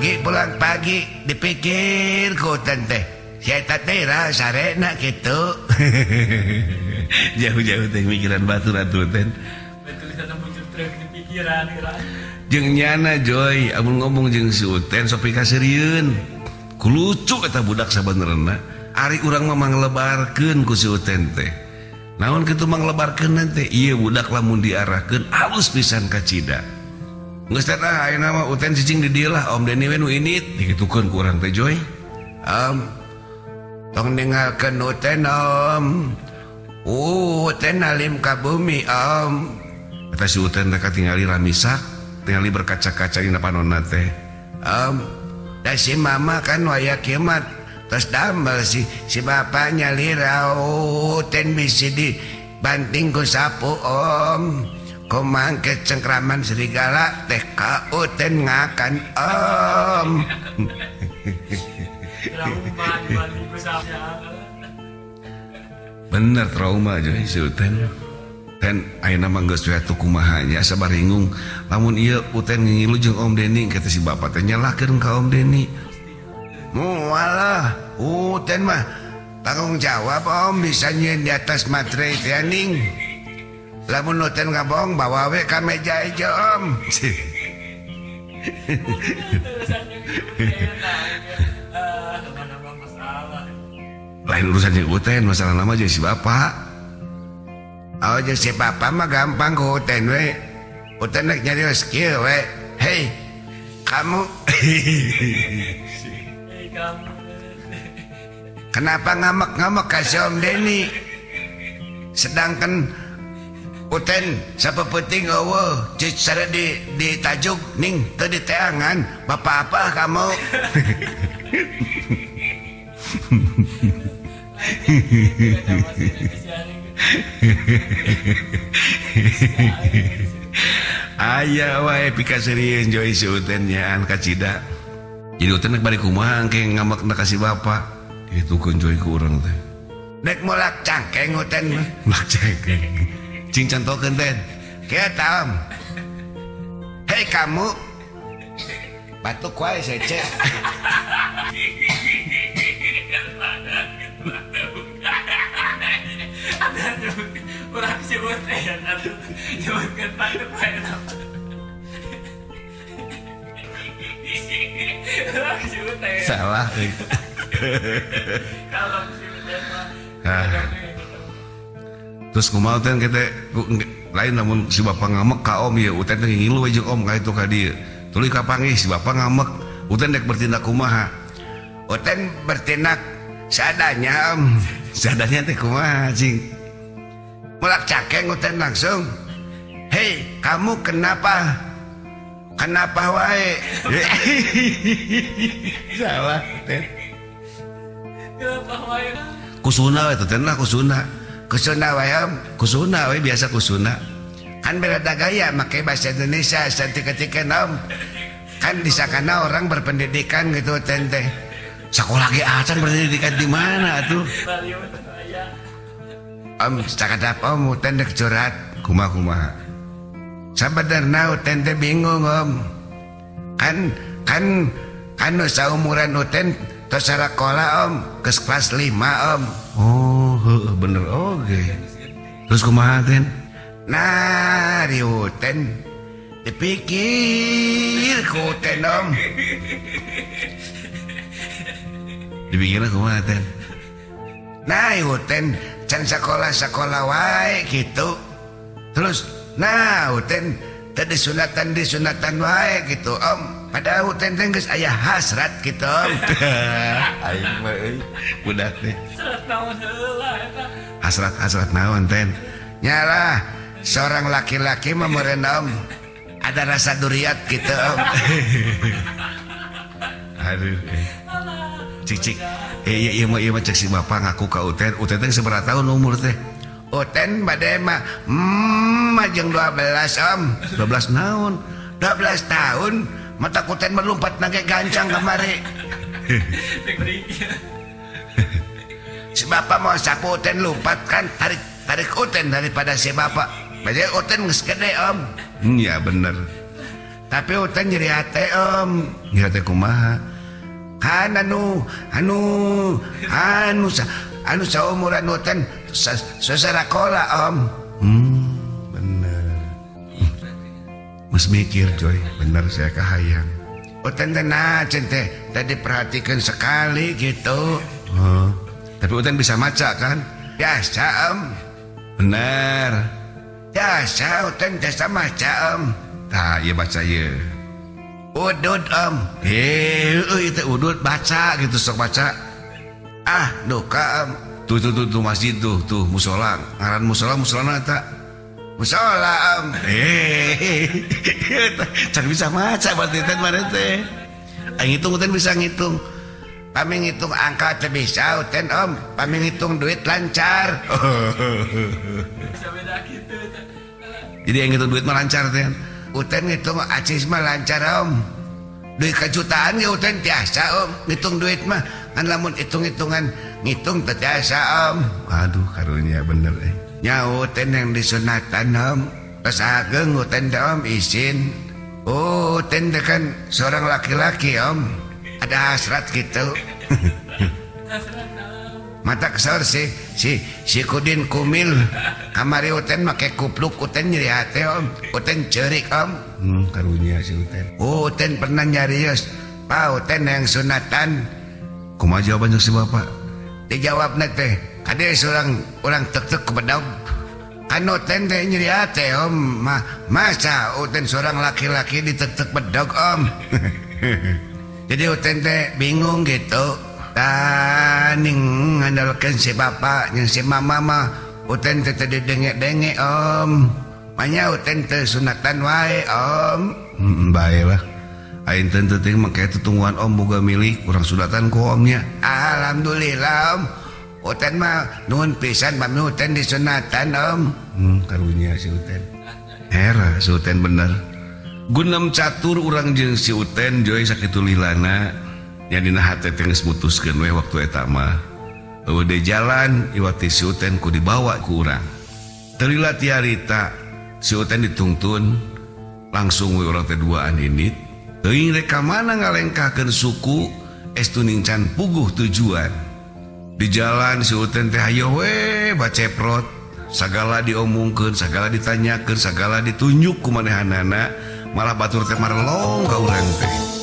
Pagi pulang pagi dipikir ku Uten teh. Si eta teh sarena kitu. Jauh-jauh teh mikiran batur atuh Uten. Jeung nyana Joy amun ngomong jeung si Uten sok pikaseurieun. Ku lucu eta budak sabenerna. Ari urang mah manglebarkeun ku si Uten teh. Naon kitu manglebarkeun teh? Ieu budak lamun diarahkeun alus pisan kacida. Geus teh ah ayeuna mah Uten cicing di dieu lah Om Deni we nu indit dikitukeun ku urang teh Joy. Om tong ninggalkeun Uten Om. Uten alim ka bumi Om. Eta si Uten teh katingali ramisak, tingali berkaca-kaca dina panonna teh. Om, da si mama kan waya kieu mah tos damel si bapaknya lira Uten bisi dibanting ku sapu Om. Kumangke cengkraman serigala teh ka Uten ngakan Om. Trauma dibanting ku sapu. Bener trauma Joy si Uten. Ten ayeuna mah geus we atuh kumaha nya asa baringung. Lamun ieu Uten ngingilu jeung Om Deni kata si bapak teh nyalahkeun ka Om Deni. Mualah Uten mah tanggung jawab Om bisa nyieun di atas materai teh ning. Lamun Uten ngabohong bawa we ka meja ieu Om. Lain urusan jeung Uten, masalah nama jeung si bapak. Oh jeung si bapak mah gampang ku Uten we. Uten rek nyarios kieu we. Hei, kamu. Hei kamu. Kenapa ngamek-ngamek ka si Om Deni? Sedangkan Uten sapepeting eueuh ceuk sare di tajuk ning teu diteangan. Bapak apa kamu? Aya wae pikaseurieun Joy si Uten nyaan kacida. Jadi Uten rek bari kumaha engke ngamekna ka si bapak. Ditukeun Joy ku urang teh. Rek molak cangkeng Uten mah. Molak cangkeng. Cing contohkeun teh. Kieu ta Om. Hei kamu. Batuk wae sece. Urang sebut teh atuh nyebutkeun batuk wae nama. Urang sebut teh. Salah. Kalau sebut teh mah. Terus kumaha Uten kita lain lamun si bapak ngamek ka Om ieu Uten teh ngilu we jeung Om ka itu ka dieu. Tuluy kapanggih si bapak ngamek, Uten rek bertindak kumaha? Uten bertindak seadanya Om. Seadanya teh kumaha cing? Mulak cakeng Uten langsung. Hei, kamu kenapa? Kenapa wae? Salah Uten. Kenapa wae? Kusuna we Uten lah kusuna. Kusuna wae Om, kusuna we biasa kusuna. Kan beda gaya make bahasa Indonesia saketika Om. Kan disangkana orang berpendidikan gitu Uten teh. Sekolah ge acan berpendidikan di mana atuh? Om cakadap Om Uten dek curhat kumaha-kumaha. Sabenerna Uten teh bingung Om. Kan kan kan nu saumuran Uten tos sarakola Om, geus kelas 5 Om. Oh, heueuh bener oge. Terus kumaha Ten? Nah, di Uten dipikir ku Uten Om. Dipikirna kumaha Ten? Nah, Uten can sekolah-sekolah wae gitu. Terus nah Uten teu disunatan wae gitu Om. Padahal Uten teh geus aya hasrat gitu Om. Aing mah euy budak teh. Hasrat naon heula eta? Hasrat naon Ten? Nyalah seorang laki-laki mah meureun Om ada rasa duriat gitu Om. Aduh. Cik-cik. Iya mah cek si bapak ngaku ka Uten. Uten teh sabaraha tahun umur teh? Uten bade mah majeng 12 Om. 12 naon? 12 tahun mata Uten melompat nage gancang kemari. Si bapak mau sapu Uten lompat kan tarik Uten daripada si bapak. Berarti Uten geus gede Om. Iya bener. Tapi Uten nyeri hate om. Nyeri hate kumaha? Kan anu anu anu anu saumuran Uten sasarakola om. Bener. Mas mikir Joy, bener saya kahayang. Uten teh nah teh tadi perhatikan sekali gitu. Oh. Tapi Uten bisa maca kan? Biasa om. Bener. Biasa Uten biasa maca om. Tah, ieu baca ieu. Udud om. Itu udud baca gitu sok baca. Ah, duka om. Tuh tuh tuh, tuh masjid tuh, tuh musola. Ngaran musola musolana eta. Musola om. Can bisa maca berarti teh mana teh. Aing ngitung Uten bisa ngitung. Pami ngitung angka teh bisa Uten om. Pami ngitung duit lancar. Bisa beda gitu. Jadi yang ngitung duit mah lancar teh. Uten ngitung acis mah lancar om. Duit kejutaan ya Uten tiasa om. Ngitung duit mah kan lamun hitung-hitungan ngitung teh tiasa om. Aduh karunya bener eh. Nya Uten yang disunatan om. Terus ageng Uten teh om izin. Oh Uten teh kan seorang laki-laki om. Ada hasrat gitu. Mata kesel si Kudin Kumil kamari Uten make kupluk Uten nyeri hate om. Uten cerik om. Karunya si Uten. Oh Uten pernah nyarios Pak Uten yang sunatan. Kumaha jawabannya si bapak? Dijawabna teh kade seorang orang tek-tek bedog. Kan Uten teh nyeri hate om. Masa Uten seorang laki-laki ditek-tek bedog om. Jadi Uten teh bingung gitu. Taning ngandalkeun si bapak jeung si mama mah Uten teh teu didenge-denge om. Manya Uten teh sunatan wae om. Bae lah. Aing teh teu make tutungguan om boga milik urang sunatan ku omnya. Alhamdulillah om. Uten mah nuhun pisan pami Uten disunatan om. Karunya si Uten. Era si Uten bener. Gunem catur urang jeung si Uten Joy sakitu lilana. Nya dina hate teh geus mutuskeun we waktu eta mah. Eueuh deui jalan iwati si Uten ku dibawa ku urang. Teu lila ti harita si Uten ditungtun langsung we urang teh duaan indit. Teuing rek ka mana ngalengkahkeun suku estu can puguh tujuan. Di jalan si Uten teh hayo we baceprot, sagala diomongkeun, sagala ditanyakeun, sagala ditunjuk ku manehanana, malah batur teh marelong ka urang teh.